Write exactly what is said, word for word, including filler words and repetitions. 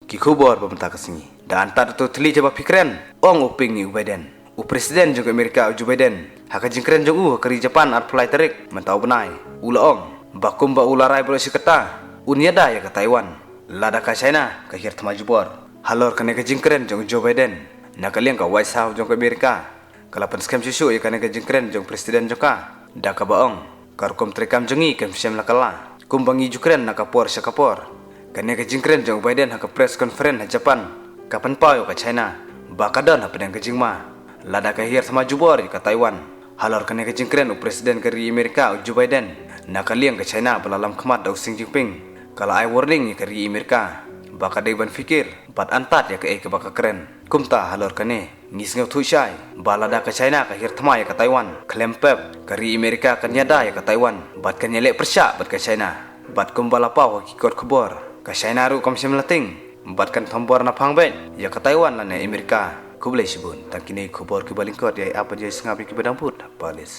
Ki khubor ba mynta ka sngi. Da antad uto u thylliej ba phi kren, ong u Ping ïa u Biden. U President jong ka Amerika u Joe Biden, ha ka jingkren jong u ha ka ri Japan arphew lai tarik mynta u bnai, u la ong ba kumba u la rai baroh shi katta, un ïada ïa ka Taiwan lada ka China ka hiar thma jubor. Halor kane ka jingkren jong u Joe Biden na ka liang ka White House jong ka Amerika, ka la pynskhem shuh shuh ïa kane ka jingkren jong u President jong ka, da kaba ong, ka rukom treikam jong ngi kam shym la kylla kumba ngi ju kren na ka por sha ka por. Kane ka jingkren jong u Biden ha ka press conference ha Japan ka pynpaw ïa ka China ba ka don hapdeng ka jingma lada ka hiar thma jubor ïa ka Taiwan. Halor kane ka jingkren u President ka ri Amerika u Joe Biden na ka liang ka China ba la lam khmat da u Xi Jinping, ka la ai warning ïa ka ri Amerika ba ka dei ban phikir bad antad ïa kaei kaba ka kren. Kumta halor kane, ngi sngewthuh shai ba lada ka China ka hiar thma ïa ka Taiwan, khlem pep ka ri Amerika kan ïada ïa ka Taiwan bad kan ïaleh pyrshah bad ka China. Bad kumba la paw ha ki kot khubor, ka China ruh kam shym la tieng bad kan thombor na phang beit ïa ka Taiwan lane Amerika. Khublei shibun, tang kine ki khubor kiba lyngkot, ïai ap bad ïai sngap ïa kiba dang bud. Palis.